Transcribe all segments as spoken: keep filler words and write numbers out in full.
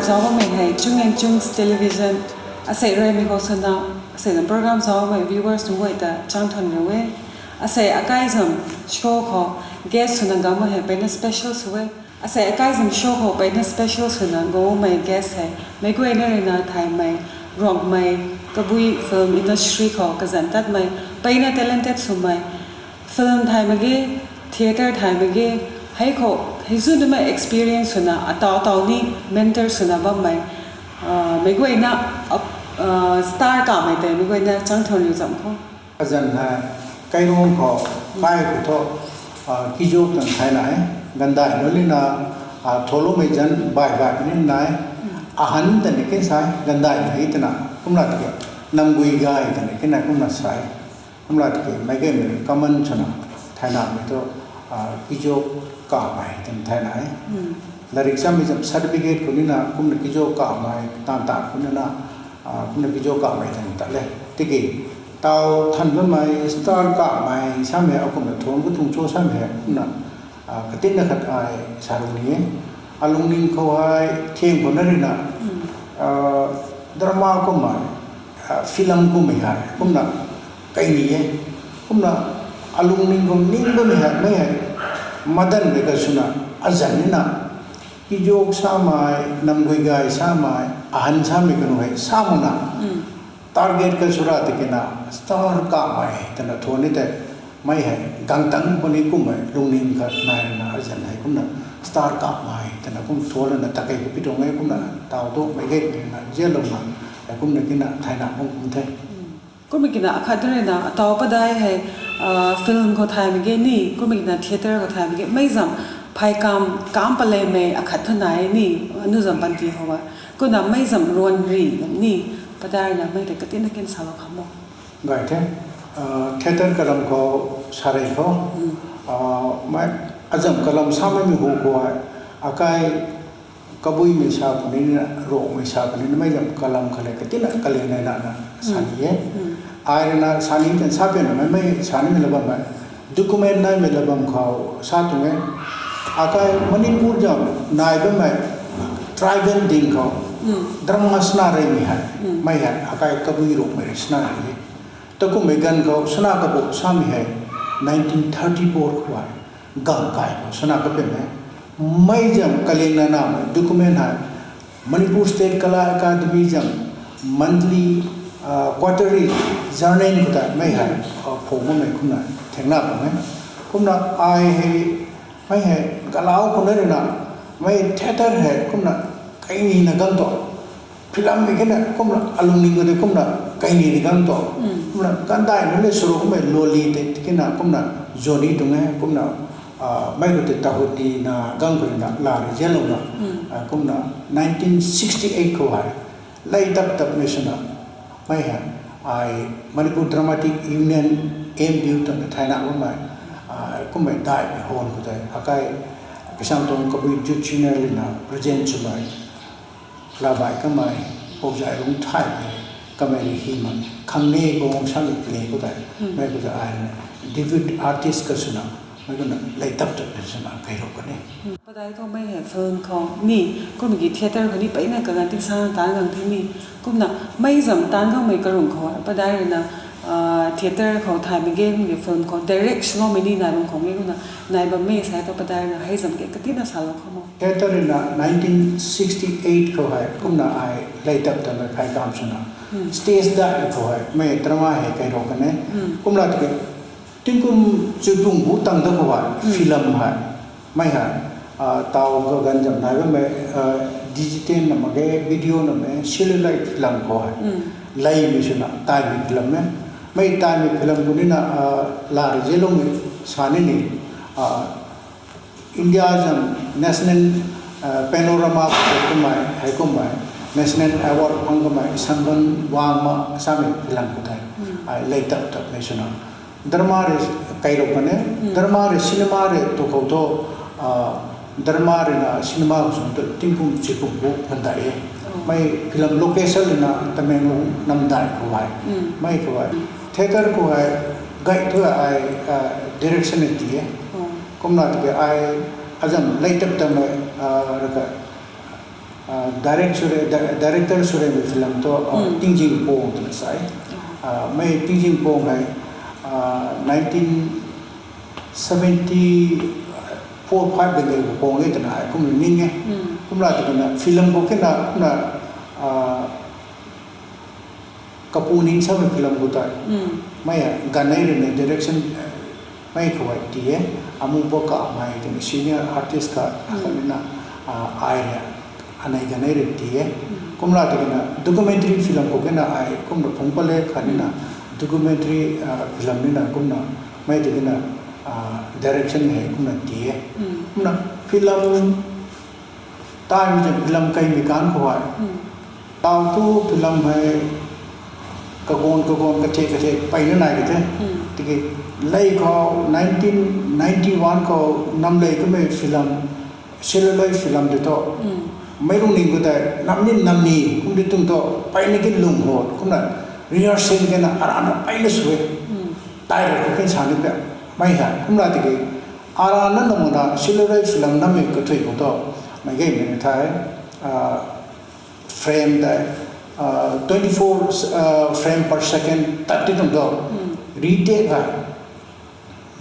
Zauc bammei hei Chung and Chungs Television, asei ruimei khou swna, asei na program zauc bammei viewers nunc guay ta changthan riu e. Asei akai zam show khou guest swna guangmei hei peyna special sw e. Asei akai zam show khou peyna special swna guangmei guest hei meic guayna ruina thaymei, Ruangmei, Kabui film industry khou kazanc tatmei, peyna talented swmei, film thay mak ge, theatre thay mak ge, hei khou hei zu nimei experience swna ataw taw ni mentor swna bammei, meic guayna, star kamei tei meic guayna changthan riu zam khou. Azanc hei, kairung khou, kai khou thu, kizuk tan thayna e, gandai nu lina, tholoumei zanc bai bai ni nai, ahan tani kin sai, gandai na e twna, kumna tiki, namgui gay tani kin nai kumna sai, kumna tiki, meic guaymei common swna, thaynamei thu, kizuk kamei tan thayna e. Larik samei zam certificate khou nina, kumna kizuk kamei, tan tan khou nina, kumna kizuk kamei tan ta le. Tiki, taw than bammei, star kamei, samei, akumna thuanc khou tuang cho samei, kumna, katinna khat ai sa ru ni e. Alungning khou hei, thiang khou na ruina, drama kummei, film kummei hei, kumna, kai ni e. Kumna, alungning khou ning bammei hei, mei hei, madan de ka swna, azanc nina, kizuk samei, namgui gay samei, ahan samei kanu hei, sa makna, target ka sw ra tikina, star kamei, twna thuanc ni tei, mei hei, gangtang puni kummei, lungning kha nai ruina, azanc hei kumna, star kamei, twna kum thuanc lana, takei khou pi tuang e kumna, taw tu, meic guaymei ruina, zianlouna, hei kumna kina, thayna kum kum the. Kumna kina akhat ruina, ataw padai hei, film khou thay mak ge ni, kumna kina theatre khou thay mak ge, mei zam, phay kam, kam paleymei akhat thu nai ni, anu zam panty khou a. Kumna mei zam ruan ri zam ni, padai ruina mei tei katinna kin salou kham o. Gay the, theatre kalam khou, sarei khou, mei, azam kalam samei mi hu khou hei, akai, Kabuimei sa puni na, Ruangmei sa puni na, mei zam kalam khat le, katinna kaling nai na na, sa ni e. Ai ruina sa ni kan sa pian na mei, mei sa nimei la bam hei, document naimei la bam khou sa tuang e. Akai Manipur zam nai bammei, tribal ding khou, drama swna reymei hei, mei hei, akai Kabui Ruangmei rui swna rei e. Takummei ganv khou swna kapu samei hei, nineteen thirty-four khou hei, gang kai khou swna kapin e. Mei zam kaling nai namei document hei, Manipur State Kala Academy zam monthly, quarterly journal khou tei mei hei, phung bammei kumna thengna bam e. Kumna ai hei, mei hei, galau khou na ruina, mei theatre hei kumna, kaini na gang tu, film mei kina kumna, alungning khou tei kumna, kaini ni gang tu, kumna, gandai nu le suru kummei loli tei kina kumna, zoni tuang e, kumna, mei khou tei tahut ni na gang khou ruina, la rui zianlouna, kumna, nineteen sixty-eight khou hei, lei tap tapmei swna, mei hei, ai Manipur Dramatic Union, M D U twna thayna bammei, kummei daihmei hon khou tei, akai, kasang tuang Kabui Youth Union lina, present swmei, Labai kamei, Pouzai Rungthaymei, kamei rui hi mak, khang ne guang samei play khou tei, mei khou tei ai ruina, debut artist ka swna, mei kumna lei tap tapmei swna kai rou kan e. Padai khou mei hei film khou ni, kumna ki theatre khou ni peyna kaganv ti sa taanv gang the ni, kumna mei zam taanv gangmei karung khou, padai ruina, theatre khou thay mak ge, kumna ki film khou direct swloumei ni nai bam khou nge kumna, nai bammei sa tu padai ruina hei zam ke katinna salou kham o. Theatre ruina nineteen sixty-eight khou hei, kumna ai lei tap tapmei phay kam swna, stage daihmei khou hei, mei drama hei kai rou kan e. Kumna tiki, tingkum chuipung bu tang da khou hei, film hei, mei hei, taw kaganv zam nai bammei, digital na mak ge, video na mak ge, celluloid film khou hei, leimei swna, taimei film e. Mei taimei film khou nina, la rui zianloumei sa ni ni, India zam national, panorama khou kumei, hei kummei, national award phang kamei, Sangam Wangma samei film khou tei, ai lei tap tapmei swna, drama rui kai rou kan e, drama rui cinema rui tu khou thu, drama ruina cinema khou sw tu tingkum chuipung bu kan dai e. Mei film location ruina Tamenglong namdai khou hei, mei khou hei, theatre khou hei, gay thu ai, direction ti e. Kumna tiki ai, azam lei tap tapmei, raka, Direct sw re, di- director sw remei film tu Tingzing Pong twna sa e. Mei Tingzing Pong hei nineteen seventy four five ding e khou pang e twna ai kumna ning e. Kumna tw kumna film khou kena kumna kapu ning samei film khou tei mei hei ganei ruina direction mei khou hei ti e. Amu Pokamei twna senior artist khat akhat ruina ai re anei ganei rui ti e. Kumna tw kumna documentary film khou kena ai kumna phungc pat le khat nina documentary film nina kumna mei tw kumna direction hei kumna ti e. Kumna film taimei tei film kaimei kan khou hei tau tu film hei kaguan kaguan kathe kathe peyna nai ka the. Tiki lei khou nineteen ninety one khou Namlei kamei film, celluloid film tei thu meic lungning khou tei nam ni nam ni kum di tuang thu peyna kin lung hot kumna rehearsal kena arana peyna sw e. Tai ra khou kin sa ni pe mei hei kumna tiki arana na mana celluloid film nammei kathui khou thu mei gaymei na the. Frame tei twenty four frame per second tat ti tuang thu retake hei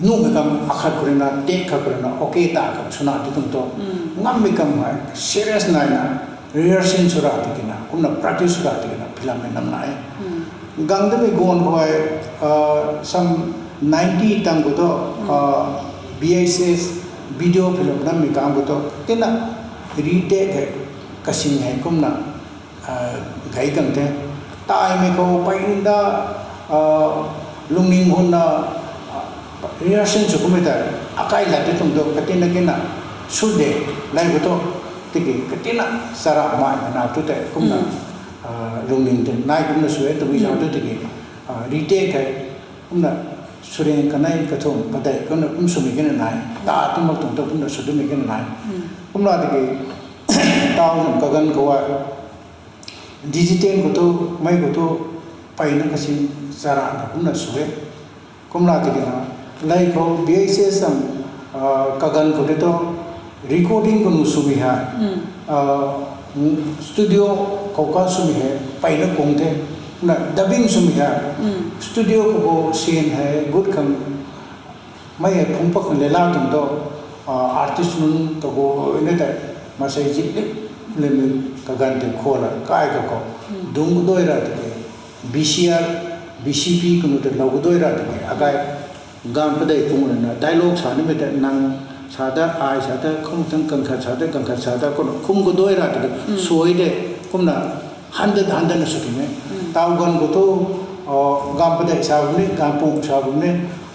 nuhmei kam akhat khou ruina take khat khou ruina okay ta khang swna ti tuang thu ngammei kam hei serious naina rehearsal sw ra tikina kumna practice sw ra tikina film hei nam nai e. Gang damei guan khou hei some ninety tang khou thu B S S video film nammei kam khou thu tina retake hei kasing hei kumna gay kan the. Taimei khou peyna da lungning hunna rehearsal sw kummei tei akai lat ti tuang thu katina kena sw de lei khou thu tiki katina chara mai na tu tei kumna lungning tei nai kumna sw e twmei zauc tu tiki retake hei kumna suriang kanei kathumh padeih kumna kum swmei kena nai ta tu mak tuang thu kumna sw twmei kena nai. Kumna tiki tau zam kaganv khou a digital khou thu mei khou thu peyna kasi charana kumna sw e. Kumna tikina lei khou B S S am kaganv khou tei thu recording khou nu swmei hei studio khou ka swmei hei peyna kung the. Kumna dubbing swmei hei studio khou bo scene hei gut khang mei hei phungc pat khang lela tuang thu artist nunc kaguayna tei masei zip lip limei kaganv tei khou la kai ka khou dungc kaduai ra tiki V C R, V C P kanu tei lou kaduai ra tiki akai gaanv padeih pung ruina dialogue sa nimei tei nang sa ta ai sa ta khum thang ganv khat sa ta ganv khat sa ta kumna khum kaduai ra tiki suai de kumna handat handatna sw ti e. Tau ganv khou thu gaanv padeih sa bam ni gaanv pung sa bam ni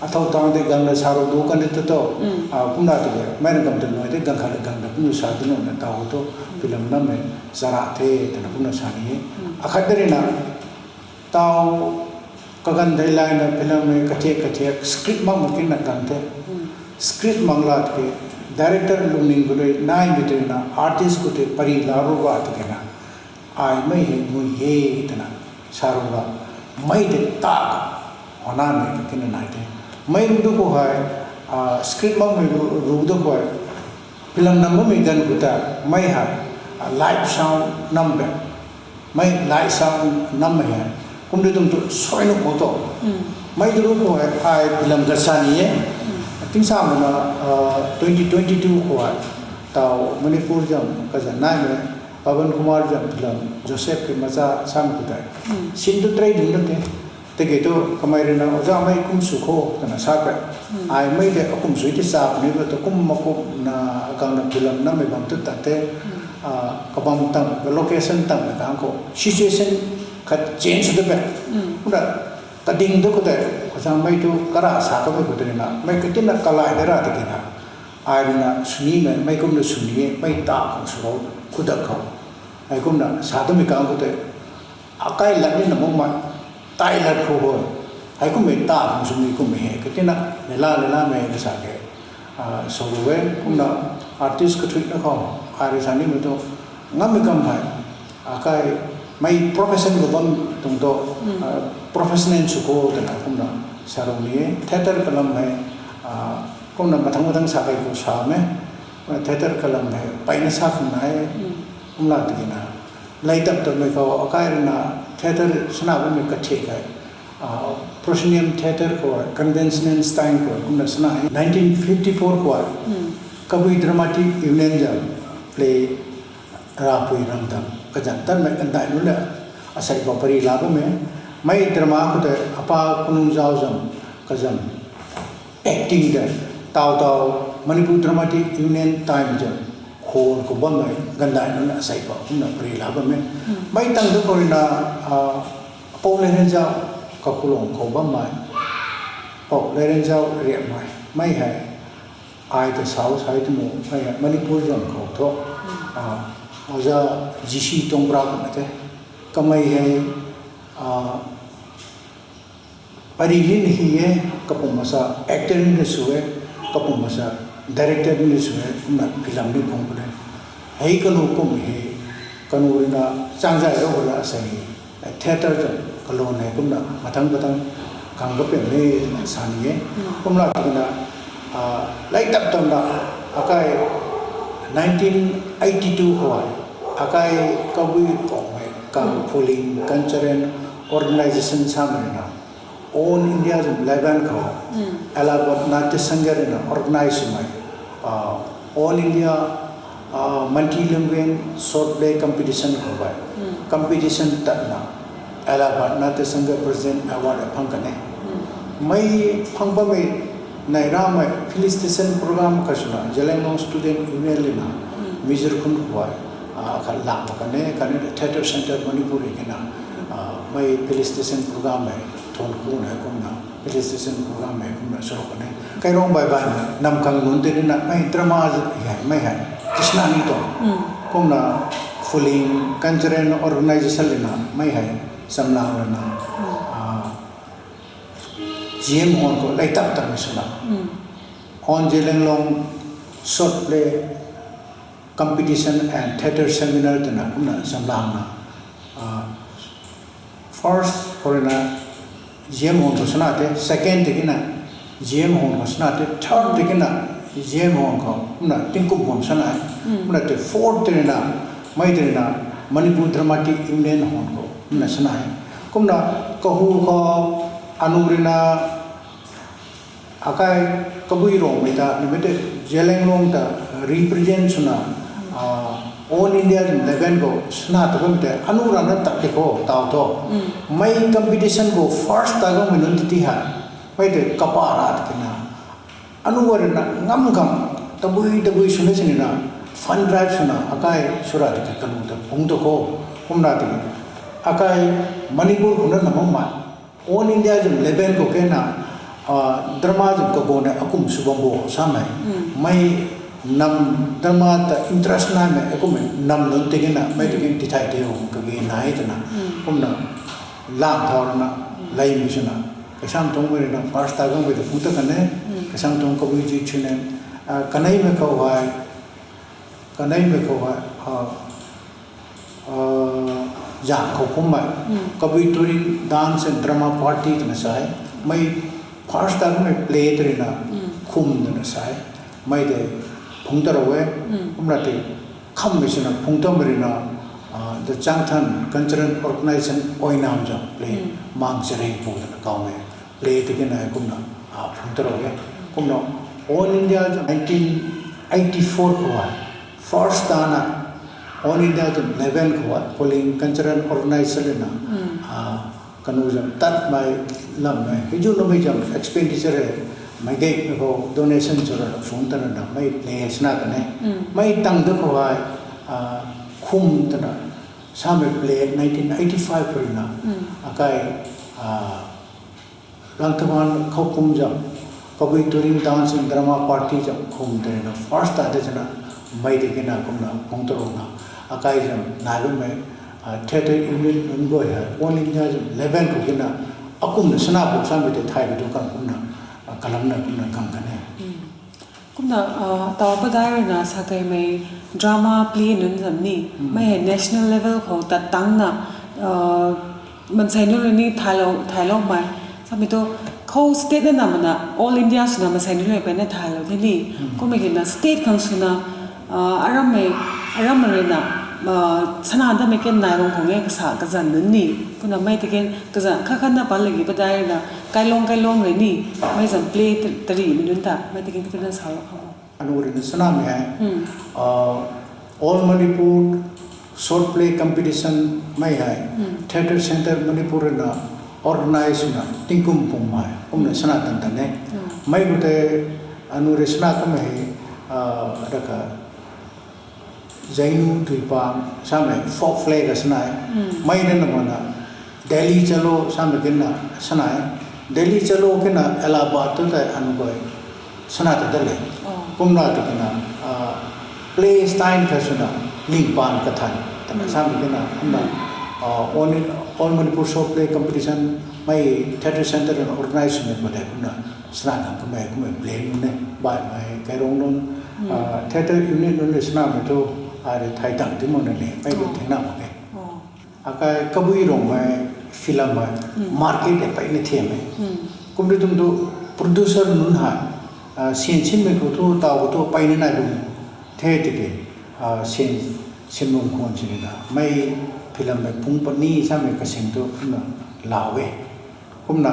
athow tang tei ganv la sa rou du kan ni ta thu kumna tiki mei na kam ta nai tei ganv khat la ganv ta kumna sa ta nuna tau khou thu film nammei chara the twna kumna sa ni e. Akhat tei ruina tau kaganv thei layna film hei kathiak kathiak script makmei kina kan the. Script mak la tiki director lungning khou rui naimei tei ruina artist khou tei pary la ru ga tikina ai mei hei mui he twna sa ru ga mei tei ta ka hana mei kina nai the. Mei ru tu khou hei script makmei ru tu khou hei film nam bammei ganv khou ta mei hei light sound nam be mei light sound nammei hei kum di tuang thu suai nuh mak tu mei tu ru khou hei ai film kasa ni e. Tingsammei na twenty twenty two khou hei tau Manipur zam kazan naimei Pawan Kumar zam film Joseph ke macha sam khou tei sin tu trei ding na the. Tiki thu kamei ruina oja mei kum sw kho twna sa pe ai mei tei akum sw ti sa puni ba tu kum makumna akangna film nammei bam tu tat the. Kabam tang ka location tangmei kang khou situation khat change sw ta pe kumna kading tu khou tei oja mei tu kara sa kamei khou tei ruina mei katina kalai de ra tikina ai ruina swnimei mei kumna swni e mei ta khang swlou khou dat khou hei kumna sa twmei kang khou tei akai lat nina makmei tai lat khou hei hei kummei ta khang swmei kummei hei katina lela lelamei kasa ke sa ru e. Kumna artist kathuina khou ai rui sa nimei tu ngammei kam hei akai mei profession khou bam tuang thu professional sw kho twna kumna sa rou ni e. Theatre kalam hei kumna mathang mathang sa kei khou sa me theatre kalam hei peyna sa khang nai e. Kumna tikina, lei tap tapmei khou akai rui na theatre sana bammei kathek hei, proscenium theatre khou, conventional style khou kumna sana e. Nineteen fifty four khou kabui dramatic union zam play Rapui Ramdam kazanc tatmei kandai nunc le asei khou pary la bammei. Mei drama khou tei apa Kanungzau zam kazam acting tei taw taw Manipur Dramatic Union time zam khon khou bammei kandai nunc le asei khou kumna pary la bammei. Mei tang tu khou rui na Pou Lerenzau Kakhulong khou bammei, Pou Lerenzau Riapmei, mei hei ai ta sau sai tu mu, mei hei Manipur zam khou thu oja G C Tongpra kumna the. Kamei hei pary ni na hi e, kapum masa actor ni na sw e, kapum masa director ni na sw e, kumna film ni phung puni. Hei kanu kum hei, kanu rui na changzaylou khou la asei theatre zam kalon hei kumna mathang mathang khang kapem e twna sa ni e. Kumna tikina, lei tap tapna akai nineteen eighty two khou akai Kabui Rongmei Kang Phuling Cultural Organisation samei rui na All India zam eleven khou Allahabad Natya Sangha rui na organize swmei All India Multi Language Short Play Competition khou hei competition tatna Allahabad Natya Sangha President Award phang kan e. Mei phang bammei nai ramei felicitation program kha swna Zeliangrong Student Union lina Mizor khun khou hei khat lang ta kan e, khatni Theatre Centre Manipur rui kina mei felicitation program hei thuan khou na kumna felicitation program hei kumna sw kan e. Kairong bai bai na nam khang nunc tei rui na mei drama hei mei hei tisna ni tuang. Kumna Phuling Cultural Organisation lina mei hei chamlang lana G M Hon khou lei tap tapmei swna All Zeliangrong Short Play Competition and Theatre Seminar twna kumna chamlangna first khou rui na G M Hon khou sana the, second tikina G M Hon khou sana the, third tikina G M Hon khou kumna tingkum khou sana e. Kumna tei fourth tikina mei tikina Manipur Dramatic Union Hon khou kumna sana e. Kumna kahu khou anu rui na akai Kabui Rongmei ta nimei tei Zeliangrong ta represent swna All India zam eleven khou sana ta bammei tei anu rana tat tei khou taw thu mei competition khou first ta gaumei nunc titi hei mei tei kapa ra tikina anu rui na ngam khang tabui tabui swna sinina fund drive swna akai sura tiki kanu ta phung ta khou kumna tiki akai Manipur khou na na makmei All India zam eleven khou kena drama zam kaguang na akum sw bam bo samei mei nam drama ta interest naimei akum nam nunc tikina mei tiki tithay tei kage nai twna kumna lang thau rana leimei swna kasam tuang mei rui na first ta gaumei ta phung ta kan e. Kasam tuang Kabui Ji Chunen kaneimei khou hei kaneimei khou hei zang khou kummei Kabui Touring Dance and Drama Party twna sa e. Mei first ta kummei play tei rui na khum twna sa e. Mei tei phung ta rou e. Kumna tei khammei swna phung tamei rui na The Changthan Cultural Organisation Oinam zam play Mang Chareng Pu twna kawmei play tikina kumna phung ta rou e. Kumna All India zam nineteen eighty four khou hei first tana All India zam eleven khou hei Phuling Cultural Organisation na kanu zam tatmei lammei hei zu namei zam expenditure e mei gei mei khou donation swra phung tana na mei play swna kan e. Mei tang da khou hei khum twna samei play nineteen eighty five rui na akai Langthaman khou kum zam Kabui Touring Dance and Drama Party zam khum tei na first ta de swna mei tikina kumna phung ta rou na akai zam nai bammei theatre unit nunc guay hei All India zam eleven khou kina akumna sana bo samei tei thay kadu kan kumna kalamna kumna kam kan e. Kumna taw padai rui na sa keymei drama play nunc zam ni mei hei national level khou tat tangna mansei nunc rui ni thaylou thayloumei samei tu khou state na na mana All India swna mansei nunc rui peyna thaylou the ni. Kummei kina state khang swna arammei arammei rui na Ah, sana damei ken nai bam khang e kasa kazan nunc ni. Kumna mei tiki kazan khat khat na pan lagi padai na kailong kailong rui ni. Mei zam play ta-, tarihmei nunc ta. Mei tiki kati na sa lo khang. Anu rui na sana mei hei. Hmm. Ah, All Manipur Short Play Competition mei hei. Hmm. Theatre Centre Manipur rui na organize na tingkum pum hei. Kumna sana tan tan e. Hmm. Mei khou tei anu rui sana kamei hei, ah, raka Zainu Tuipang samei folk play ka sanai. Hmm. Mei na na mana Delhi Chalo samei kin na sanai. Delhi Chalo kin na Allahabad tu tei anu koi sana ta dale. Oh. Kumna tu kin na, ah, play style ka suna Lingpan Kathan tana Hmm. samei kin na kumna, Hmm. ah, All, All Manipur Short Play Competition mei Theatre Centre organize sumei ko tei kumna sana na kumei kumei play nunc ne bai mei kairong nunc, Hmm. ah, theatre unit nunc le sana mei tu ai rui thai tang ti mak na ni mei tu Oh. thing na mak e. Oh. Akai Kabui Rongmei film hei Hmm. market e pei na thiam e. Hmm. Kum ri tum tu producer nunc hei, ah, sin sinmei khou tu tau khou tu pei na nai bum the tiki, ah, sin, sin bum khwan sini na. Mei film mei phung pani samei kasing tu kumna lau e. Kumna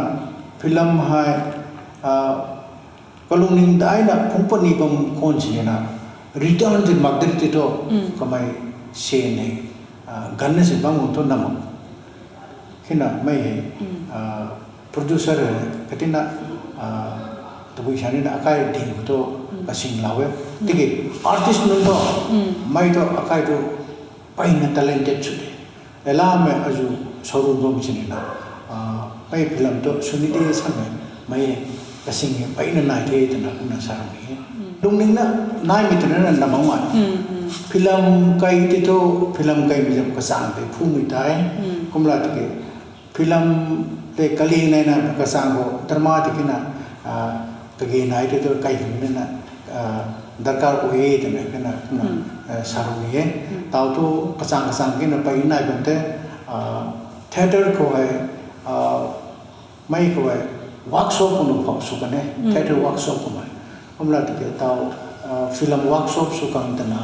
film hei, ah, kalungning daina phung pani bam khwan sini na. Return zin mak diri ti tu Mm. kamei sin hei, ah, ganna sin bam khwan tu na mak. Kina mei hei, Mm. ah, producer hei katina, ah, tabui sani na akai ding khou tu Mm. kasing lau e. Mm. Tiki artist nunc tu Mm. mei tu akai tu peyna talented sw de. Ela mei azu showroom bam sini na, ah, mei film tu suni de samei, mei kasing hei peyna nai the twna kumna sa ram ni e. Mm. Lungning na naimei twna na na mak mei. Mm, mm. Film kai ti tu, film kaimei zam kachang tei phumei tei. Mm. Kumla tiki film tei kaling nai na kachang khou drama tiki na, ah, kage nai tei tu kai phumei na, ah, darkar ui twna kina, kina, Hmm. ah, sa ram ni e. Hmm. Tau tu kachang kachang kina pey nai bam tei, ah, theatre khou hei, ah, mei khou hei workshop khou nu phau sw kan e, Hmm. theatre workshop khou mei. Kumla tiki tau, ah, film workshop sw kan tana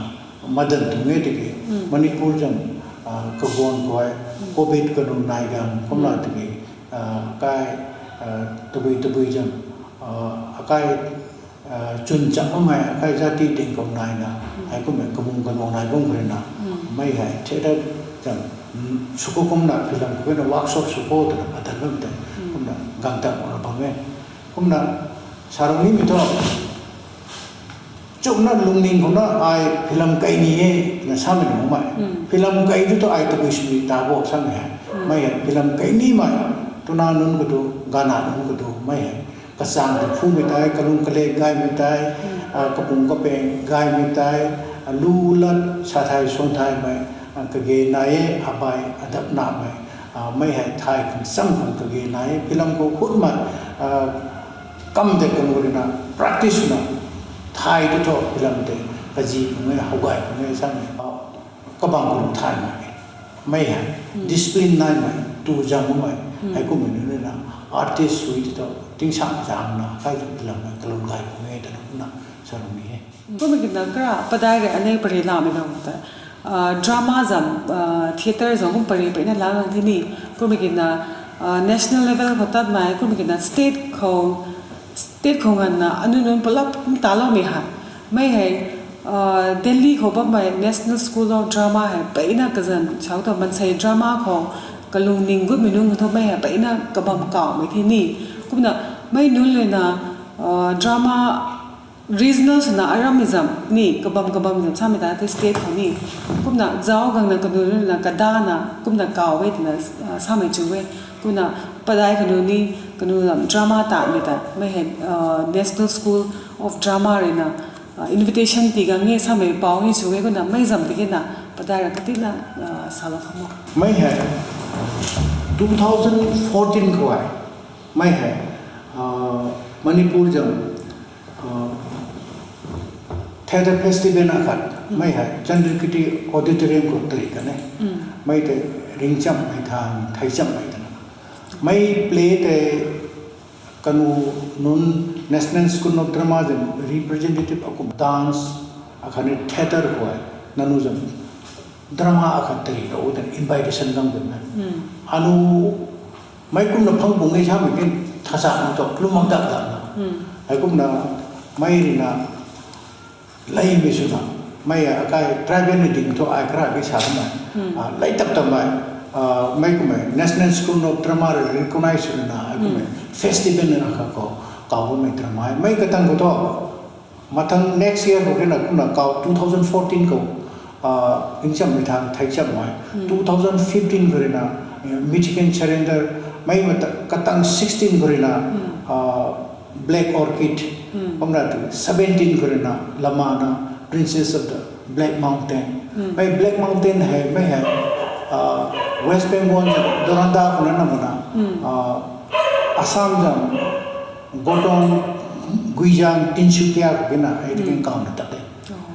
madan tu nge tiki Hmm. Manipur zam, ah, kaguan khou hei Hmm. covid kanu nai gan kumla Hmm. tiki, ah, kai, ah, tabui tabui zam, ah, akai, ah, chwn cham bammei akai jati ding khou nai na, Hmm. hei kummei kamung kanu nai bam khou rui na, Hmm. mei hei theatre zam, mm, sw khou kumna film khou na workshop sw khou twna madan bam tei, Hmm. kumna gang tang na bam e. Kumna sa ram nimei thu, chumna lungning khou na ai film kai ni e, na samei nunc mei. Mm. Film kai tu tu ai tabui sini ta bo samei hei. Mm. Mei hei film kai nimei, tuna nunc khou tu, gana nunc khou tu, mei hei. Kachang tu phumei tei, kalung kale gaymei tei, Mm. ah, kapung kapeng gaymei tei, ah, lu lat, sa thai, suan thaimei, ah, kage nai e, abai, adap namei, ah, mei hei thai khang cham khang kage nai e, film khou khutmei, ah, kam tei kanu rui na, practice na, thai tu thu film tei, kazi pung e, how gay pung e, samei, ah, kabang khou thai mei, mei hei, Mm. discipline naimei, tu zang mei, Mm. hei kummei nunc rui na, artist sui ti thu, tingsaengzaeng na, kai tu film hei, kalung gay pung e, twna kumna, sa ram ni e. Kummei kina kara padai rui anei pary lamei nang ta, ah, drama zam, ah, theatre zam kum pary peyna la gang the ni. Kummei kina, ah, national level khou tatmei, kummei kina state khou, state khou nganvna anu nunc pulap kum taloumei hei. Mei hei, ah, Delhi khou bammei National School of Drama hei peyna kazan sau ta mansei drama khou kalungning gutmei nunc khou thu mei hei peyna kabam kawmei the ni. Kumna mei nunc rui na, ah, drama regional swna arammei zam ni, kabam kabam zam samei ta tei state khou ni. Kumna zauc gangna kanu rui na kadana, kumna kaw e twna, ah, samei chu e. Kumna padai kanu ni, kanu zam drama tatmei ta, mei hei, ah, National School of Drama rui na, ah, invitation tii gang e samei pau ni chu e, kumna mei zam tiki na, padai ra kati na, ah, sa lo khamo. Mei hei, two thousand fourteen khou ai, mei hei, ah, Manipur zam, ah, theatre festival akhat, Mm. mei hei, Chandrakirti Auditorium khou tari kan e. Mm. Mei tei ringchammei thang, theichammei twna. Mei play tei kanu nunc National School of Drama zam representative akum dance, akhatni theatre khou ai, nanu zam drama akhat tari lou twna invitation gang bam e. Anu mei kumna phang bung e samei kin thasa nang tu lum mak dak dak na. Hei kumna mei rina leimei swna mei akai tribal ni ding thu ai kara bi sa kumna lei tap tamei mei kummei National School of Drama rui recognize swna hei kummei festival na kha khou kau bammei drama mei katang khou thu mathang next year khou rina kumna kau two thousand fourteen khou ingchammei thang theichammei two thousand fifteen khou rina Michigan Surrender mei mata katang sixteen khou rina Black Orchid kumna tu seventeen khou rina lamana Princess of the Black Mountain mei Black Mountain hei mei hei West Bengal Doranda khou na namna Assam zam Gotong, Guizang, Tinsukia khou kina hei tikin kauna tat e.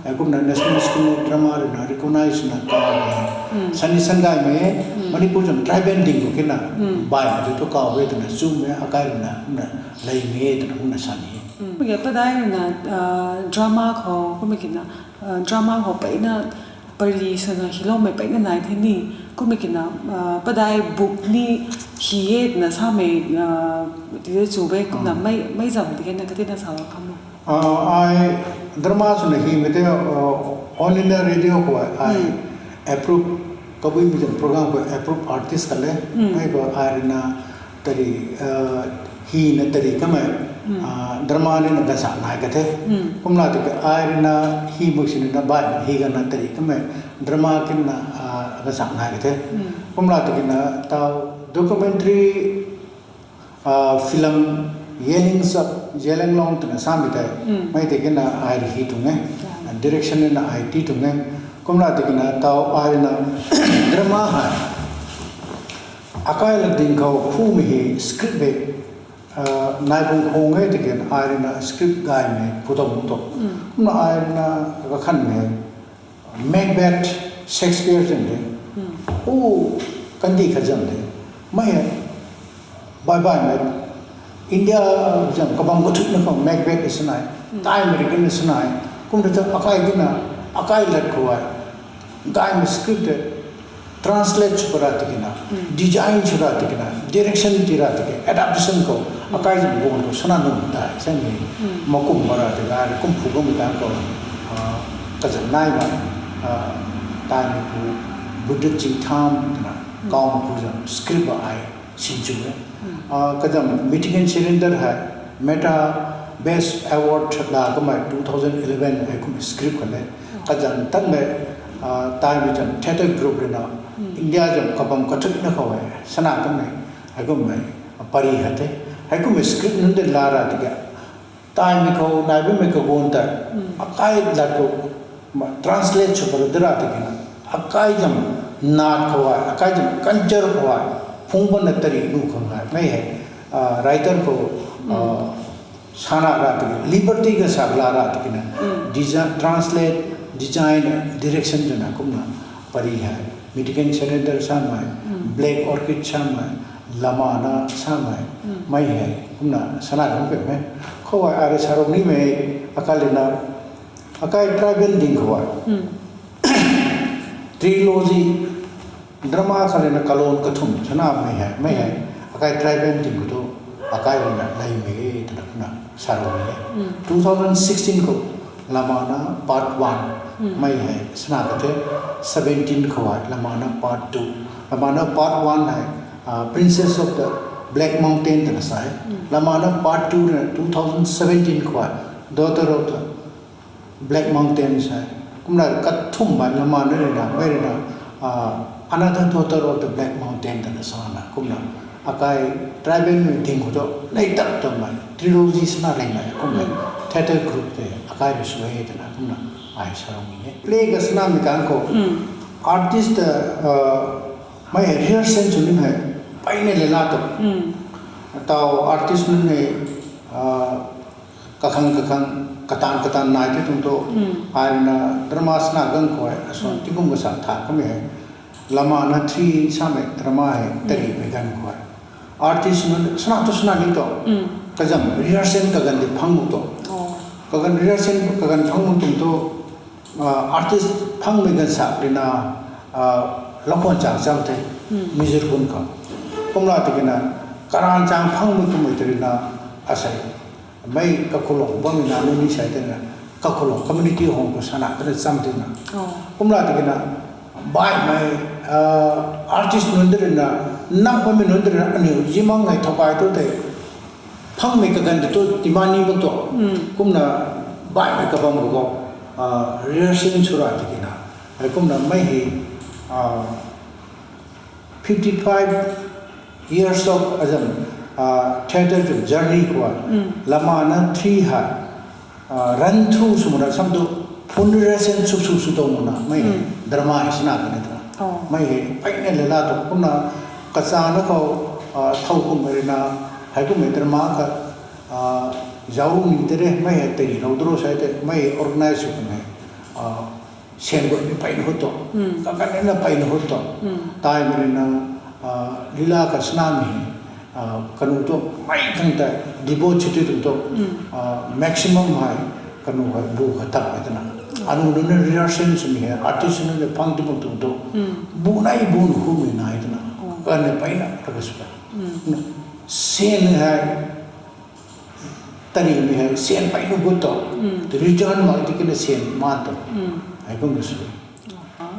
Hei kumna National School of Drama ruina recognize na kau e. Sani sangaymei e, Manipur zam tribal ding khou kina baihmei tu thu kau e twna chumei akai ruina kumna leimei e twna kumna sani e. Kumna padai ruina drama khou kumna kina drama khou peyna pari swna hiloumei peyna nai the ni. Kumna kina padai book ni hi e twna samei tei chu e kumna mei zam tei kena katina salou kham o. Ai drama swna himei tei All India Radio khou ai approve, Kabuimei zam program khou approve artist khat le. Mei khou ai ruina tari hina tari kamei drama nina gansa nai ka the. Kumla tiki ai ruina hi mak sinina baihmei hi gana tari kamei drama kinna gansa nai ka the. Kumla tikina tau documentary film Yearnings of Zeliangrong twna samei tei mei tei kina ai rui hi tuang e. Direction nina ai ti tuang e. Kumla tikina tau ai ruina drama hei akai lat ding khou phumei hei script hei nai bung khang e tikin ai ruina script gaymei phu tuang tu. Kumna ai ruina kakhanmei Macbeth, Shakespeare zam de, u kandih khat zam de, mei hei baih baihmei India zam kabam kathuina khou Macbeth e sanai, time rui kina sanai, kumna ta akai kina akai lat khou ai gaymei script tei translate sw para tikina, design sw ra tikina, direction ti ra tiki adaptation khou akai zam guang khou sana num ta samei makum para tiki ai kum phu bammei ta khou kazan naimei taimei pu Buddha Chingtham twna kawmei pu zam script ba ai sinchu e. Kazam Michigan Surrender hei Meta Best Award la kamei two thousand eleven hei kum script khat le. Kazam tanmei taimei zam theatre group ruina India zam kabam kathuina khou e sana kamei hei kummei pari khat the. Hei kummei script nunc tei la ra tiki taimei khou nai bammei kaguan tei akai lat khou translate sw para dara tikina akai zam nac khou ai akai zam culture khou ai phung bana tari nu khang ai mei hei writer khou sana ra tiki liberty kasa la ra tikina design, translate, design, direction twna kumna pari hei Michigan Surrender samei, Black Orchid samei, Lamana samei, mei hei kumna sana ram pe me. Khou ai ari sarok nimei akai lina akai tribal ding khou ai trilogy drama khat lina kalon kathumh sanamei hei mei hei akai tribal ding khou tu akai ruina leimei e twna kumna sarok ni e. Two thousand sixteen khou Lamana part one mei hei sana ka the. Seventeen khou ai Lamana part two, Lamana part one hei Princess of the Black Mountain twna sa e. Lamana part two rui two thousand seventeen khou ai Daughter of the Black Mountain sa e. Kumna kathumhmei Lamana ruina mei ruina Another Daughter of the Black Mountain twna sana kumna akai tribal mei ding khou tu nei tap tammei trilogy sana reymei kummei theatre group tei akai rui sw e twna kumna ai sarok ni e. Play ka sanamei kang khou artist mei hei rehearsal sw ni hei peyna le la tu tau artist nunc hei kakhang kakhang kataanv kataanv nai the tuang tu ai ruina drama sana ganv khou ai asuan tingkum kasa tha kamei hei Lamana three samei drama hei tarimei ganv khou ai artist nunc sana tu sana ni tu kazam rehearsal kaganv di phang mu tu kaganv rehearsal kaganv phang mu tuang tu artist phangmei ganv sa ruina Lakhwan chang cham the, Mizir hun khou. Kumna tikina, karan chang phangmei twmei tei rina, asei, mei kakhulou bammei na nunc ni sei tei na, kakhulou community hong khou sana tei na cham tei na. Kumna tikina, baihmei, artist nunc tei rina, nang bammei nunc tei rina, aniu zimang nei thow kai tu tei, phangmei kaganv tei tu tima ni bam tu. Kumna baihmei kabam khou, rehearsal sw ra tikina. Heikumna mei hei, fifty five years of azam, theatre tuang journey khou, lamana three hei, run through swmana sam tu, phun rehearsal sw sw sw tuang muna mei hei, drama hei sana kani tu. Mei hei, peyna lala tu, kumna kachana khou, thow kummei rina, heikumhmei drama khat, zauc ni tei re, mei hei tei lou dro sei tei, mei organize sw kummei, syan guay ni peyna hut tu, kakan nina peyna hut tu, taimei rina, lila kha sanamei, kanu tu, mei khang tei, devote sw ti tuang tu, maximum hei, kanu hei bu kha tammei twna. Anu nunc ni rehearsal swmei hei, artist nunc ni phang ti bam tuang tu, bu nei bu nu humei nai twna. Kani peyna ta ka sw ta. Syan hei, tarimei hei, syan peyna gut tu. Return mak tikina syan man tu. Heikum ka sw.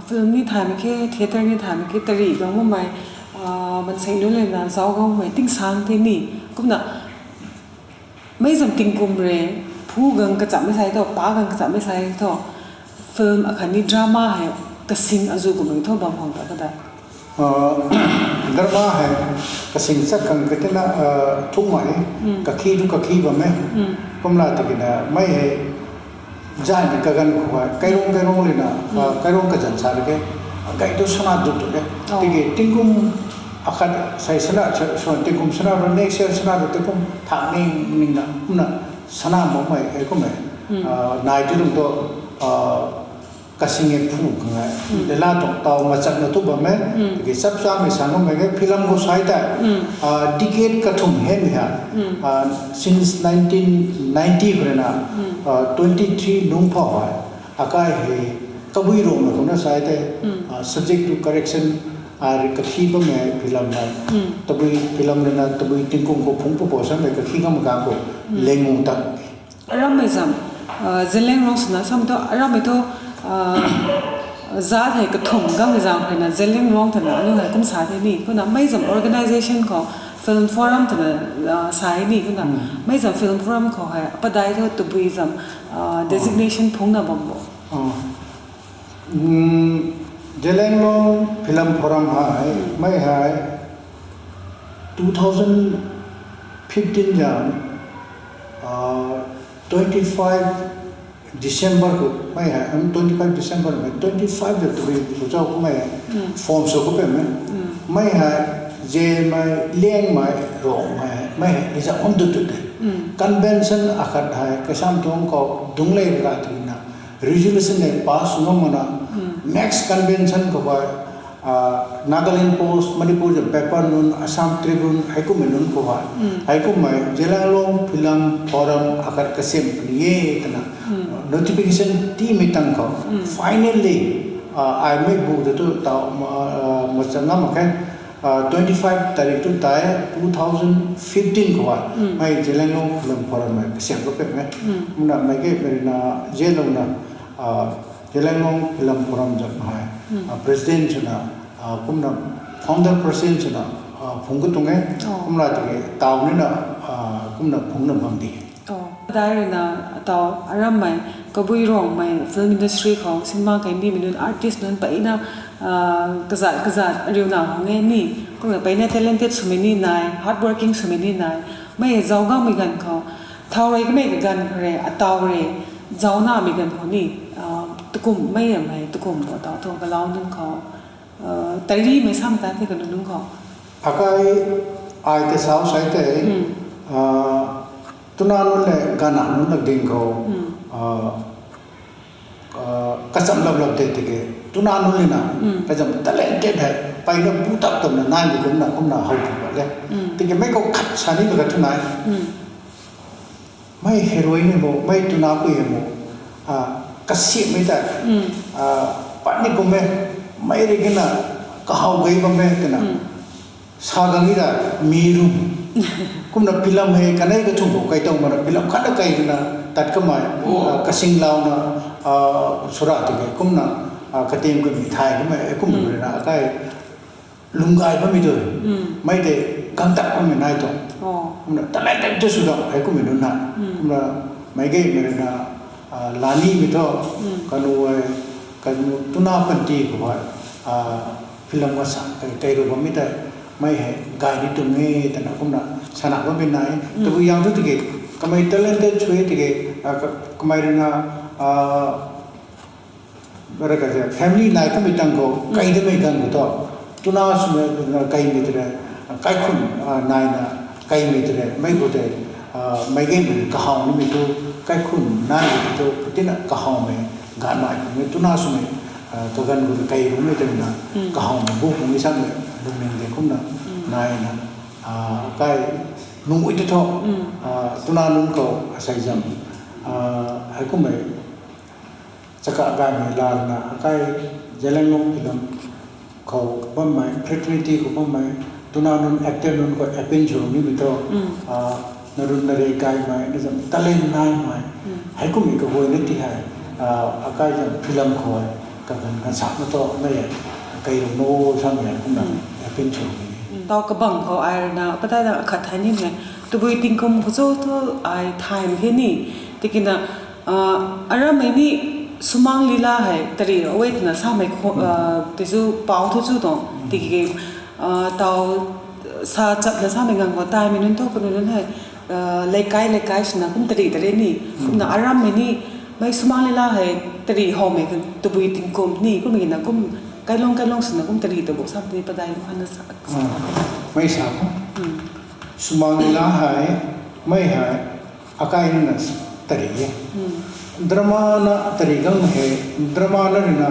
Film ni thaymei khe, theatre ni thaymei khe, tari gang bammei, mansei nunc lana zauc gang bammei tingsang tei ni. Kumna, mei zam tingkum re, phu gang kachamhmei sai thu, pa gang kachamhmei sai thu, film akhatni drama hei, kasing azu kummei thu bam khang ta ka dei. Drama hei, kasing chak khang katina, thukmei, kakhi tu kakhi bam e. Kumna tikina, mei hei, zaymei kaganv khou hei, kairung kairung lina, kairung kazan sa rike, gay tu sana dut tu ke. Tiki tingkum akhat sei sana, swan tingkum sana ru, next year sana ru, tingkum thak ning ningna, kumna sana makmei, hei kummei, nai ti tuang tu, kasing e phu khang e, lala tuang taw machakna tu bam e, tiki chap chamei sa nuhmei ke film khou sai tei, decade kathumh hemei ha, since nineteen ninety khou rina, twenty three nungc phou hei, akai hei, Kabui Ruangmei khou na sai tei, subject to correction, ai rui kakhi bammei film hei, tabui film rui na tabui tingkum khou phungc pupou samei kakhi kam kang khou, leng ngu tan. Arammei zam, Zeliangrong swna sam tu, arammei tu, zat hei kathumh gammei zam khou rui na Zeliangrong twna aniu hei kum sa the ni. Kumna mei zam organisation khou, film forum twna, sa ni. Kumna mei zam film forum khou hei, apadai thu tabui zam, designation phungcna bam bo. Zeliangrong Film Forum hei, mei hei, two thousand fifteen zam, twenty five December khou mei hei, twenty five December mei, twenty five de tabui khou zauc khou mei hei, form sw khou pamei. Mei hei, Zemei, Liangmei, Ruangmei, mei hei, rizak hun dut dut de. Convention akhat hei, kasam tuang khou, dungc le ra tina, resolution hei pass sw ngam mana, next convention khou hei, Nagaland Post, Manipur paper nunc, Assam Tribune, heikummei nunc khou hei, heikummei Zeliangrong Film Forum akhat kasiam puni e twna, notification tiimei tang khou, finally, ai mei bu de tu taw, machang ngam mak khe, twenty five tarik tu tei, two thousand fifteen khou hei, mei Zeliangrong Film Forum hei kasiam khou pamei. Kumna mei ke mei rui na, Zeliangrong na, Zeliangrong Film Forum zam hei, president swna, kumna founder president swna, phungc ka tuang e, kumna tiki taw nina, kumna phungcna bam di. Dai rui na, taw arammei, Kabui Ruangmei film industry khou, cinema kei nimei nunc artist nunc peyna, kazat kazat ariuna hang e ni, kumna peyna talented swmei ni nai, hard working swmei ni nai, mei zauc gammei ganv khou, thaw rui kamei kaganv khou rui, ataw rui, zauc namei ganv khou ni, tukum mei amei, tukum bo taw thu, kalau nunc khou, tairimei sam ta the kanu nunc khou. Akai, ai tei sau sai tei, twna nunc le, gana nunc lak ding khou, kacham lap lap de tiki, twna nunc le na, kacham talented hei, peyna bu tap twna naimei kumna, kumna how pw pat le. Tiki mei khou khat sa ni tu ka twna e. Mei heroine hei mo, mei twna pui hei mo, kasiamhmei tei, pat ni kum e, Mei rui kina kahaw gay bam e twna. Sa gang ni da, mi rum. Kumna film hei kanei kachung khou kai tuang mana film khatna kai twna tat kamei, kasinglauna, sura tiki kumna, katim kami thay kamei, kumna rui na akai lungcgay bammei tu. Mei tei gangtak bammei nai tuang. Kumna talent tei sw dau hei kummei nunc na. Kumna meic gaymei rui na, lanimei thu, kanu e, kanu twna panty khou e, film kasa, kei rui bammei tei, mei hei gay ni tuang e twna kumna sana bammei nai. Tabui yang thu tiki, kamei talented sw e tiki, kamei rui na, family nai kamei tang khou kai damei ganv khou thu, twna swmei, kaimei tei rui, kaikhun, naina, kaimei tei rui mei khou tei, meic gaymei kahaw nimei thu, kaikhun naimei tei thu tina kahawmei, ganv nai khou twna swmei, kaganv khou kai rumei tei na, kahawmei bu puni samei lungning de kumna, naina, kai, nunc tei thu, twna nunc khou asei zam, heikummei, chaka gaymei larna akai, Zeliangrong film khou bammei, fraternity khou bammei, twna nunc actor nunc khou appear sw nimei thu, narun narey gaymei, na zam talent naimei, heikummei kaguayna ti hei, akai zam film khou e, kaganv kansakna thu mei e, kai rung no samei kumna, appear sw ni. Tau kabang khou ai rui na padeih da khat thay nimei, tabui tingkum khou cho thu ai thay mak khe ni, tikina, arammei ni Sumang Lila hei tari ra e twna samei, tei chu pau thu chu tuang tiki, tau sa chapna samei ganv khou taimei nunc thu kanu nunc hei, leikai leikai swna kum tari ta re ni, kumna arammei ni, mei Sumang Lila hei tari howmei tabui tingkum ni kummei na kum, kailung kailung swna kum tari ta bo sam tei padeih mana sa, mei sa, Sumang Lila hei, mei hei, akai rui na tari e. Drama na tari gang hei, drama na rui na,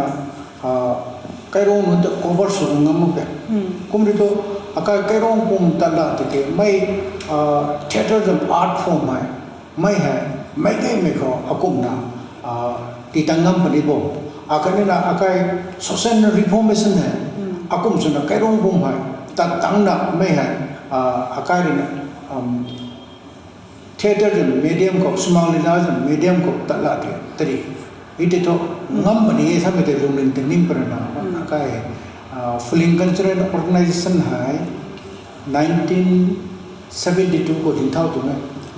kairong nunc ta cover sw ngam mak e. Kum ri thu, akai kairong pum tat la tiki mei, theatre zam art form hei, mei hei, meic gaymei khou akumna, tii tang ngam puni bo. Akhatni na akai social reformation hei, akum swna kairong pum hei, tat tangna mei hei, akai rui na, theatre zam medium khou, Sumang Lila zam medium khou tat la ti, tari, i tei thu, ngam puni e samei tei lungning tei ning puni na, akai, Phuling Cultural Organisation hei, nineteen seventy two khou dingthau tuang e.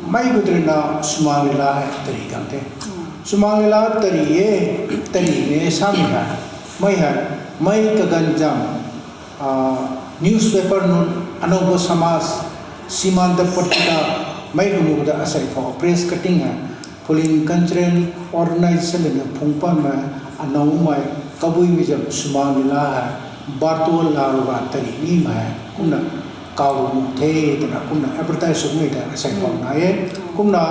Mei khou tei rui na Sumang Lila hei tari gang the. Sumang Lila tari e, tari e samei hei, mei hei, mei kaganv zam, newspaper nunc, Anova Samaj, Simanta Patrika, mei kanu ta asei khou press cutting hei, Phuling Cultural Organisation rui na phung patmei, anoumei, kabuimei zam Sumang Lila hei, Bartual Laruga tari nimei hei, kumna kaw nuh the twna kumna advertise swmei ta asei khou nai e. Kumna,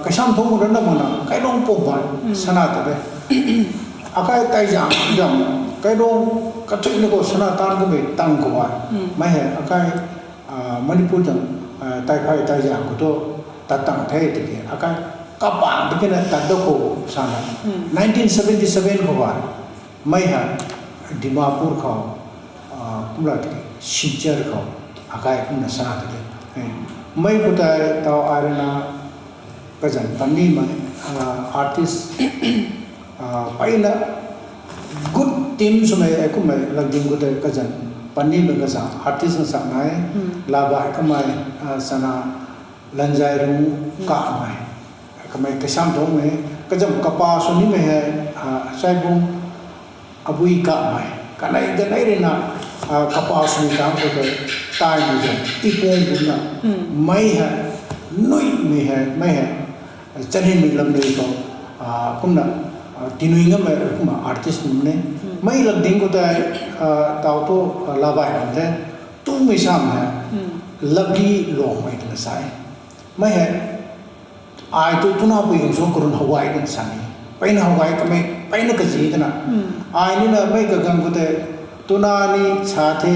kasam thung rana mana kairong pum hei sana ta de. Akai tei zang zam, kairong kathuina khou sana tan kummei tang khou e. Mei hei akai, Manipur tang, tei phey tei zang khou thu tat tang the tiki akai, kapang tikina tat da khou sana, nineteen seventy seven khou e. Mei hei Dimapur khou, kumla tiki Silchar khou, akai kumna sana ta de. Mei khou tei tau ai rui na, kazanc panimei, artist, peyna good team swmei, kummei lakding khou tei kazanc panimei kazanc artist na sa nai, Labai kamei, sana Lanzai Rung kamei, kamei kasam thungmei, kazanc kapa sw nimei hei, Saibung Abui kamei, kanei kanei rui na, kapa swmei tang khou tei, taimei zam, ipung kumna, mei hei, nuimei hei, mei hei, chanhinmei lamnui khou, kumna, tinui ngammei kumna artist nunc e. Mei lakding khou tei, tau thu, Labai kan the, tumei sam hei, Lovely Luangmei twna sa e. Mei hei, ai thu twna pui gang sw karun how gay twna sa ni. Peyna how gay kamei, peyna kazi twna. Ai nina mei kaganv khou tei, twna ni sa the,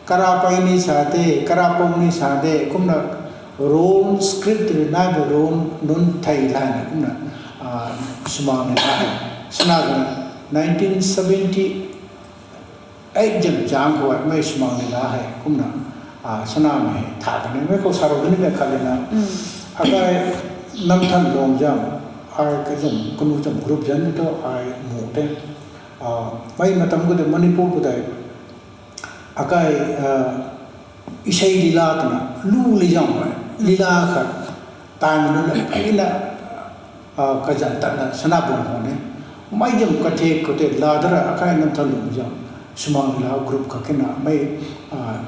karapei ni sa the, karapou ni sa the, kumna role script rui nai bu role nunc thei layna kumna, Sumang ni sa the. Sana kana nineteen seventy Exam chang khou mei Sumang Lila hei kumna, a, sana mei tha kani mei khou sarou kani mei khat lina. Akai Namthanlung zam, ai kazam kanu zam group zam ni tu ai mu te. A, mei matam khou tei Manipur khou tei akai, a, isei lila twna lu li zam mei. Lila khat tai mei nu le, ai na, a, kazan tatna sana bam khou ni. Mei zam kathek khou tei la dara akai Namthanlung zam. Sumang Lila group khat kina mei, a,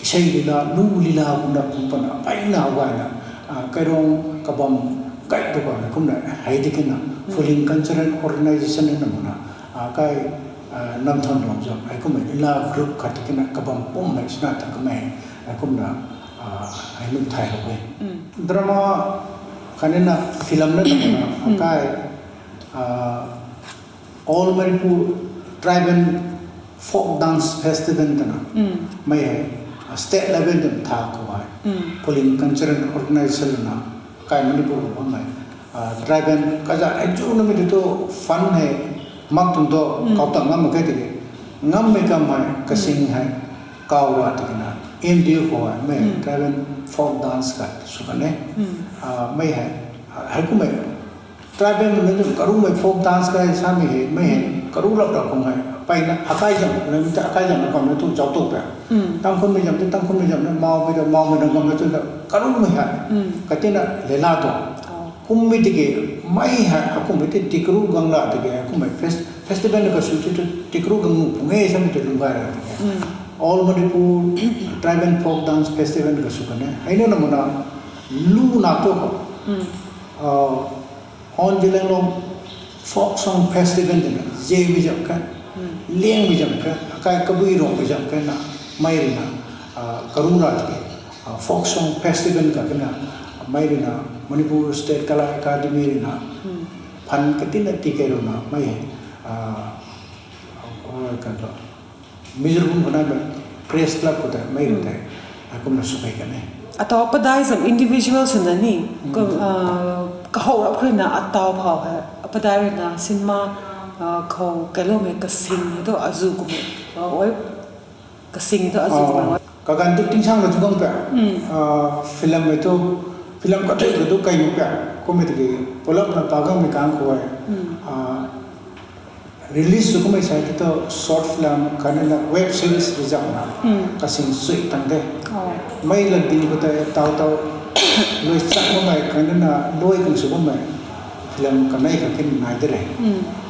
isei lila, lu lila kumna kum pana, pai na gayna, a, kairong kabam gay tu ba kumna, hei di kina, Phuling Cultural Organization na muna, a, kai, a, Namthanlung zam, hei kumna lila group khat kina kabam pum hei sana ta kamei, hei kumna, a, hei nu thai lou e. Drama khatni na film na ta muna, a, kai, a, All Manipur Tribal Folk Dance Festival twna. Mei hei, a, state level twna tha khou hei. Phuling Cultural Organization na, kai Manipur khou bammei. A, tribal kaza ai chu na mei tu fund hei, mak tuang tu, kau tang ngam mak khe tiki. Ngammei kam hei, kasing hei, kau ra tiki na. M D O khou hei, mei tribal folk dance khat sw kan e. A, mei hei, a, hei kummei tribal mei tu karumei folk dance kai samei hei, mei hei, karu lap ra khou hei, pai na, akai zam, na mei ta akai zam na kam na tu zauc tu pe. Tangkhulmei zam tu, Tangkhulmei zam na, Maomei ta, Maomei na kam na tu ta, karumei hei. Katina leila tu. Kummei tiki, mei hei, akummei ti, tikaru gang la tiki, akummei fes-, festival na kasu ti tu, tikaru gang nu pung e samei tu lung gay ra tiki. All Manipur Tribal Folk Dance Festival na kasu kan e. Hei na na muna, lu na tu khou. A, On Zeliangrong Folk Song Festival twna, Zemei zam kha, Liangmei zam kha, akai Kabui Rongmei zam kha na, mei rui na, a, karu ra tiki, a, Folk Song Festival kha kina, mei rui na, Manipur State Kala Academy rui na, fund katina tikei rui na, mei, a, a, ka tu, Mizoram khou nai ba press club khou tei, mei khou tei, a, kumna sw kei kan e. Atau padai zam individual swna ni, ka, a, kahow rap khou rui na atau phau hei, padai rui na cinema, a, khou kailoumei kasing hei tu azu kummei, a, oi, kasing tu azu kummei oi. Kaganv tu tingsaeng na chu gang pe, a, film hei tu, film kathuic khou tu kai nu pe, kummei tiki, pulapna pa gangmei kang khou hei, a, release sw kummei sa tei tu short film khatni na web series rui zauhna, kasing sui tang de. Mei lat ding khou tei tau tau, lui chak bammei khatni na lui kang sw bammei film kanei khat kin nai de re.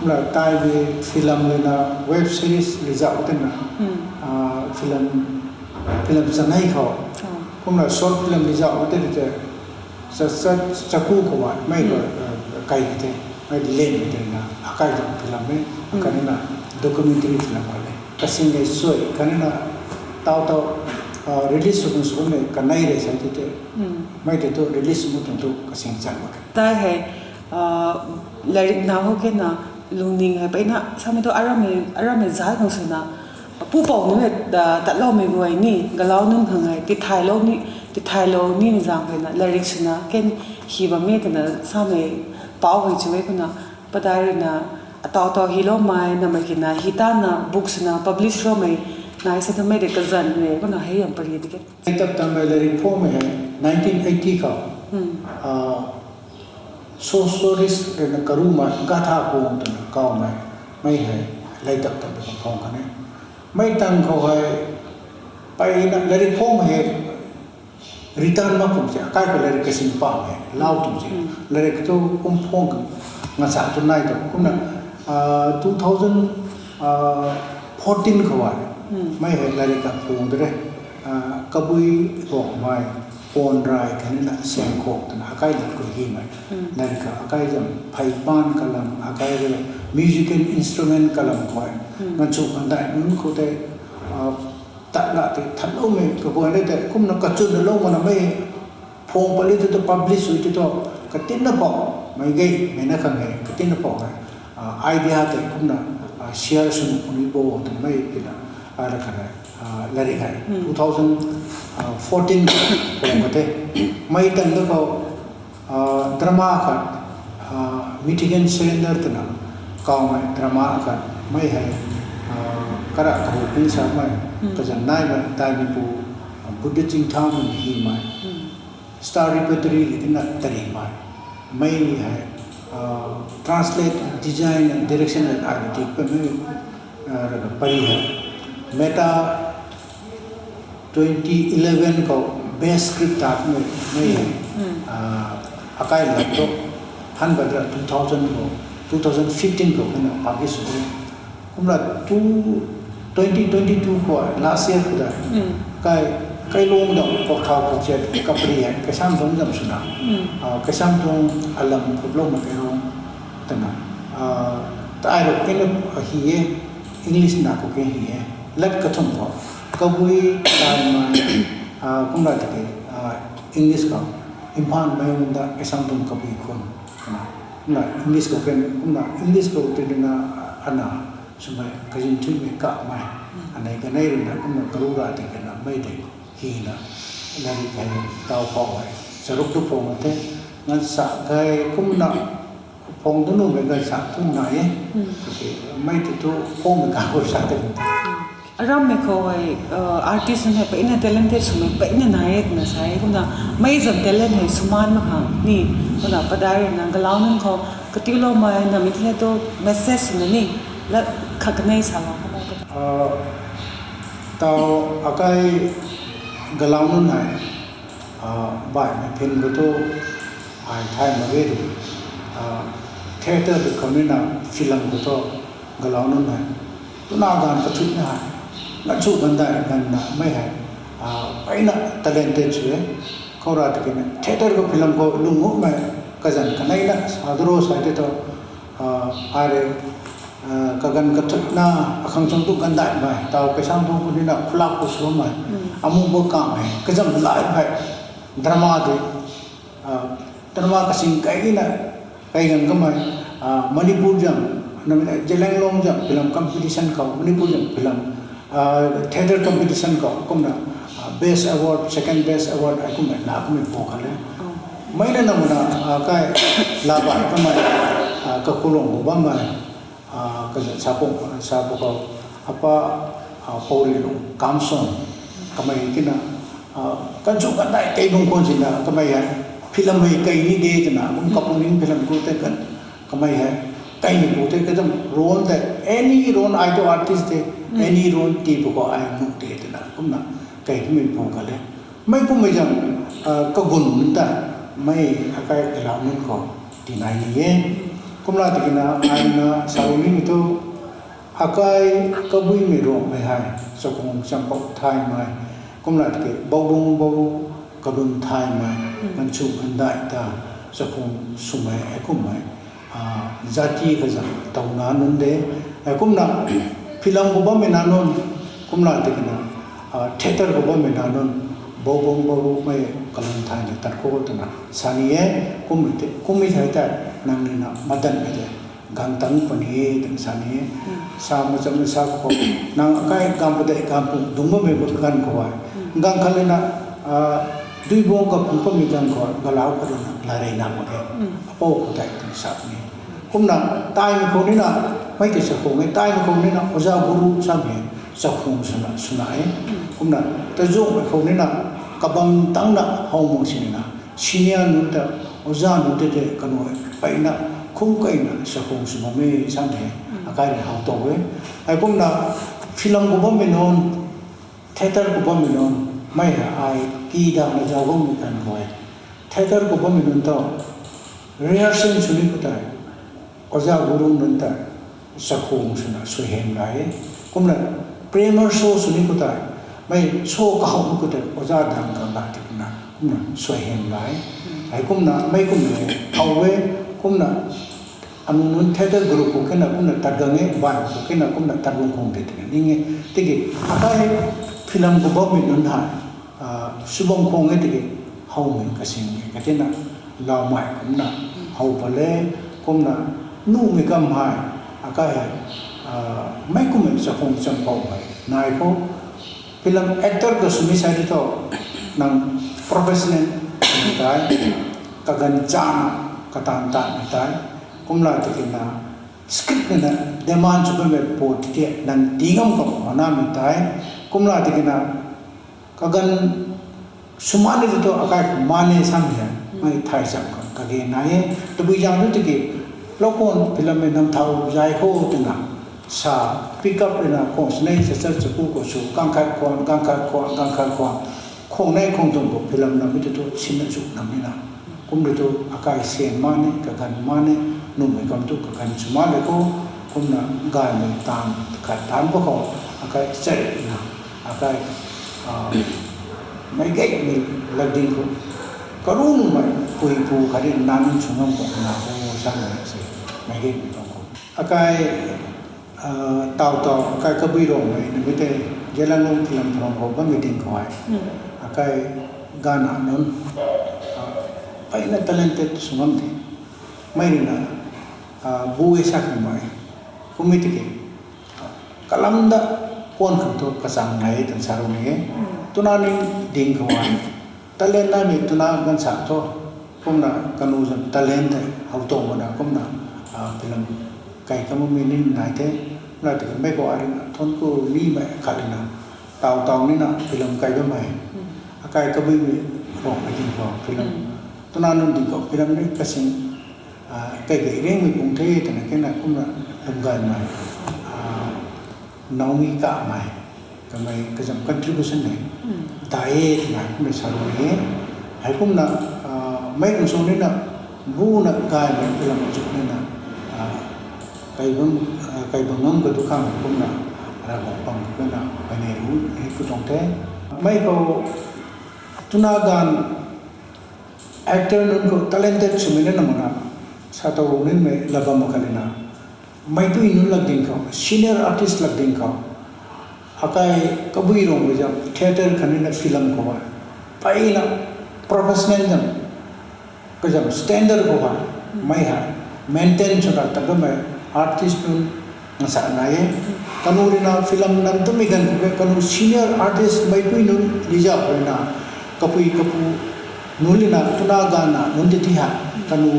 Kumna taimei film rui na web series rui zauh tena, a, film, film chanei khou. Kumna short film rui zauh tei tei, cha, cha, chaku khou mei khou, a, kai kei the, mei len kei tei na, akai zam film e, khatni na documentary film khat le. Kasing e sui, khatni na tau tau, a, release sw kang sw bammei kanei rui sa tei tei, mei tei tu release sw mu tuang tu kasing chan mak khe. Tai hei, a, lairik na khou kena, lungning hei pai na, samei tu aramei, aramei zat khang swna, pupouc nunc hei, a, tatloumei guay ni, galau nunc khang hei, tithaylou ni, tithaylou nimei zaeng hei na, lairik swna, ken hi bam e twna, samei pau hei chu e kumna, padai rui na, atau tau hiloumei, namei kina, hi tana, book swna, publish roumei, nai sa tamei de kazanc e, kumna hei yam pary di ke. Tap tammei lairik phungmei hei, nineteen eighty khou, a, socialist rui na karumei, Gatha Kuang twna kawmei, mei hei, lairik tap tammei khou phung kan e. Mei tang khou hei, pai na lairik phungmei hei, return mak kum se, akai khou lairik kasing pamei, lau tum se, lairik tu kum phung ngasa tu nai tu, kumna, a, two thousand, a, fourteen khou ai, mei hei lairik kaphung de re, a, Kabui Rongmei, Ponrai khatni na Siangkhok twna akai lat khou himei, lairik kha akai zam pheyban kalam, akai rui musical instrument kalam khou, ganchu kandai nunc khou tei, a, tat la tei, tatloumei kaguayna tei, kumna kachunna lou mana mei, phung pali tu tu publish sw tu tu, katinna pou, mei gay, mei na khang e, katinna pou e, a, idea tei, kumna, a, share swna puni bo, twna mei pina, a, ra khat e, a, lairik hei, two thousand fourteen khou phung ka the, mei tang da khou, a, drama khat, a, Mitigant Surrender twna, kawmei drama khat, mei hei, a, Kara kahu pin samei, kazan naimei, taimei pu, Buddha Chingthang mei himei, Star Repertory le tina tarimei, mei hei, translate, design and direction le ai ti pamei, raga pari hei. Meta twenty eleven khou best script tatmei, mei hei, akai lat tu, han bada two thousand khou, two thousand fifteen khou kana publish sw e. Kumna two, twenty twenty two khou, last year khou ta, kai, kailung dam pok thau pok chat kapri hei, kaisam tuang dam swna, kaisam tuang alam phuplou mak kei rong, twna, tai rou kena hi e, English na khou ke hi e, lat kathumh khou, kabui, taimei, kumna tiki, English khou, Imphal mei nda kaisam tuang kabui khun, twna, kumna English khou ke, kumna English khou tina, ana, swmei kazin thuimei kamei, anei kanei ruina kumna karu ra tei kana mei tei, hina, lairik hei, tau khou hei, charuk tu phung the, ngan sa gay kumna, phung tu numei gay sa tu nai e, mei tu tu phungmei kakhou sa tei. Arammei khou hei, artist nunc hei peyna talented swmei peyna nai e twna sa e, kumna mei zam talent hei swmaan mak khang ni, kumna padai ruina galau nunc khou, katiuloumei namei thina tu message swna ni, lat khat kanei salou khou. Tau akai galau nunc hei, baihmei film khou tu, ai thay mak ge, theatre khou nina film khou tu, galau nunc hei, twna ganv kathuina hei, ganchu gandai ganvna mei hei, peyna talented sw e. Khou ra tikina theatre khou film khou lungmukmei, kazan kaneina sa daro sa tei tu, ai rui, kaganv kathuina, akhang chang tu gandaimei, tau kaisam tu khou nina khulak khou swmei, amu bo kamei, kazam lai hei, drama tei, drama kasing kaina, kai ganv kamei, Manipur zam, namei Zeliangrong zam film competition khou, Manipur zam film, theatre competition khou kumna, best award, second best award ai kumna na kummei pw khat le. Mei na namna, kai, labai kamei, kakulung khou bammei, kazan sa pung, sa pung khou, apa, Pourilung Kamson, kamei tina, ganchu gandai tei bung khwan sina kamei hei, film hei kai ni de twna kum kapuning film khou tei kan, kamei hei, kai ni pu tei kazam role tei, any role ai tu artist tei, any role ti pu khou ai nuh de twna kumna, kai kummei pw khat le. Mei kummei zam, kagun nunc ta, mei akai galau nunc khou, tinai ni e. Kumna tikina aina sa nimei tu, akai kabuimei Ruangmei hei, chakhwang champou thaymei, kumna tiki boubung bou kalun thaymei, ganchu gandai ta, chakhwang swmei, heikummei, jati kazam towna nunc de, heikumna film khou bammei na nunc, kumna tikina, theatre khou bammei na nunc, boubung boumei kalun thaymei tat khou twna sa ni e, kummei thei tei, nang nina madanmei tei, gang tang puni e twna sa ni e. Sa machamna sa khou, nang akai ganv padeih ganv pung dungc bammei ganv khou e, ganv khat lana, Duibuang kaphung pammei ganv khou galau khat lana larey na mak e, apou khou tei twna sa ni. Kumna, taimei khou nina, mei tei chakhwang e, taimei khou nina oja guru samei, chakhwang swna swna e. Kumna, tazuangmei khou nina, kabam tangna how mak sinina, senior nunc ta, oja nunc tei tei kanu peyna, khum keyna chakhwang sw bammei samei, akai rui how tow e. Heikumna, film khou bammei nunc, theatre khou bammei nunc, mei hei ai kidana zauc bammei ganv khou e. Theatre khou bammei nunc ta, rehearsal sw ni khou tei, oja guru nunc ta, chakhwang swna suaihiam la e. Kumna, premiere show sw ni khou tei, mei show kahow ni khou tei oja dang khang la ti kumna, kumna suaihiam la e. Heikumna meic kumna how e, kumna anu nunc theatre group khou kena kumna tat gang e, ban khou kena kumna tat lung khang de twna ning e. Tiki, akai film khou bammei nunc hei, subang khang e tiki, howmei kasing e katina, laumei kumna, how pat le, kumna, nuhmei kam hei, akai hei, meic kummei chakhwang champou hei nai khou, film actor ka swmei sa di thu, nang professional tei, kaganv chana, kataanv tanmei tei, kumla tikina, script na demand sw bammei po tiki nang tii ngam khou hanamei tei, kumna tiki na kaganv swmaan ni tu akai khou mane sam hei, mei thay cham khang kage nai e. Tabui zaeng tu tiki, lou khwan film mei nam thau zai khou twna sa, pick up rui na khwan sini sa char chaku khou sw, ganv khat khwan, ganv khat khwan, ganv khat khwan, khwan nei khwan tuang khou film nam mei tu tu sinna zu nam ni na. Kum rui tu akai syan mane, kaganv mane, nuhmei kam tu kaganv swmaan le khou, kumna gaymei taanv khat taanv khou, akai chari na, akai, meic gaymei latding khou, karu nuhmei puipu khat rui nan sw ngam khou na khou samei se, meic gaymei tuang khou. Akai, taw taw, akai Kabui Ruangmei na mei tei, Zeliangrong film tharam khou bammei ding khou hei, akai gana nunc, mpeyna talented sw ngam the. Mei rui na, bu e sa khangmei, kummei tiki, kalam da kuan khang thu kachang nai e twna sa rou ni e. Twna ni ding khou hei, talent naimei twna ganv sa thu, kumna kanu zam talent tei how tuang mana kumna, film kai kammei ni nai the. Kumna tiki mei khou ai rui na thuanc ku nimei khat rui na, taw taw ni na film kai bammei, akai Kabui Ruangmei ding khou film, twna nunc ding khou film ni kasing, kaigei ringmei pung the twna kena kumna lwm gaymei, Naomi Kamei, kamei kazam contribution hei dai e twna kumna sa rou ni e. Heikumna, meic kum sw ni na, buna gaymei film chu ni na, kai bam, kai bam ngam ka tu khang kumna, Ravguangc pang kumna kainei ru ni pu tuang the. Mei khou twna ganv actor nunc khou talented swmei na namana, sa tow rou nimei lat bam khat rui na, meipui nunc latding khou, senior artist latding khou, akai Kabui Ruangmei zam theatre khatni na film khou hei, mpeyna professional zam, kazam standard khou hei, mei hei maintain swna tat bammei artist nunc nasa nai e. Kanu rui na film nam twmei ganv khou e, kanu senior artist meipui nunc lizauh rui na, kapui kapu nunc rui na twna gana nunc tei ti hei, kanu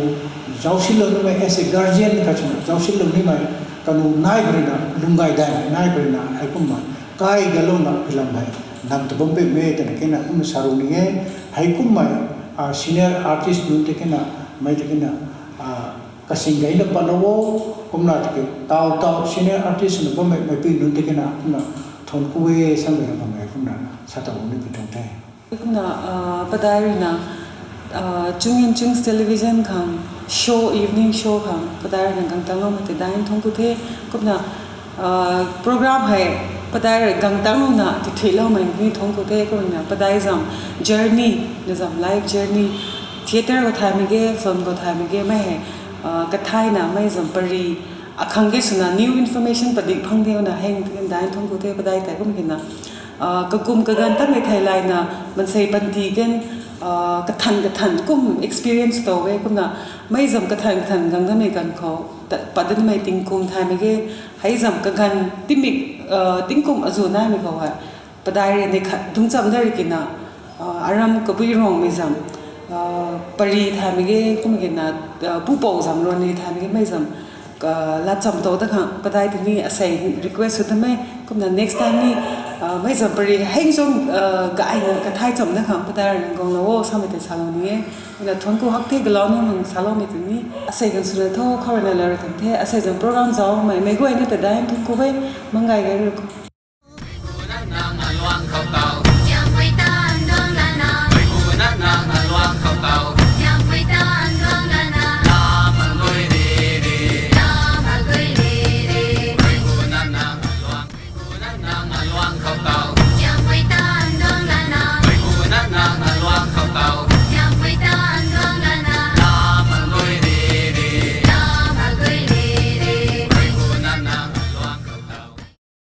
zaucsinlou nimei as a guardian khat swna zaucsinlou nimei, kanu nai khou rui na, lwm gay daihmei nai khou rui na, heikumna kai galouna film hei nam ta bam pemei twna kena kumna sa rou ni e. Heikumna, senior artist nunc tei kena, mei tei kena, kasing gayna patlou o, kumna tiki taw taw senior artist na bammei meipui nunc tei kena kumna thuanc ku e samei na bammei kumna sa tow ni pi tuang the. Kumna, padai rui na, Chung in Chung's television khang show, evening show khang padai rui na gangtangloumei tei daina thuanc ku the. Kumna, program hei padai rui gangtanglouna tithuiloumei ni thuanc ku the. Kumna padai zam journey, na zam life journey, theatre khou thaymei ge, film khou thaymei ge, mei hei, kathayna mei zam pary, akhang ge swna new information padik phang diuna heng tiki daina thuanc ku the padai tei kum kena. Kakum kaganv tanmei thei layna, maansei panty kan, kathan kathan kum experience tow e kumna, mei zam kathan kathan gang damei ganv khou, pat damei tingkum thaymei ge, hei zam kaganv tingmik, tingkum azu naimei khou hei, padai rui ni khat dungc cham da ri kena, aram Kabui Ruangmei zam, pary thaymei ge kum kena, pupouc zam ruan ni thaymei ge mei zam, latcham tow da khang padai tei ni asei request sw da mei kumna next time ni, mei zam pary heng zam, gayna kathay cham da khang padai rui na guanglou o samei tei salou ni e. Kumna thuanc ku hak the, galau ni mang saloumei tei ni asei ganv swna tho khou rui na la rui kan the, asei zam program zaumei mei guay ni ta daina thuanc ku e, mang gay gay rui ku.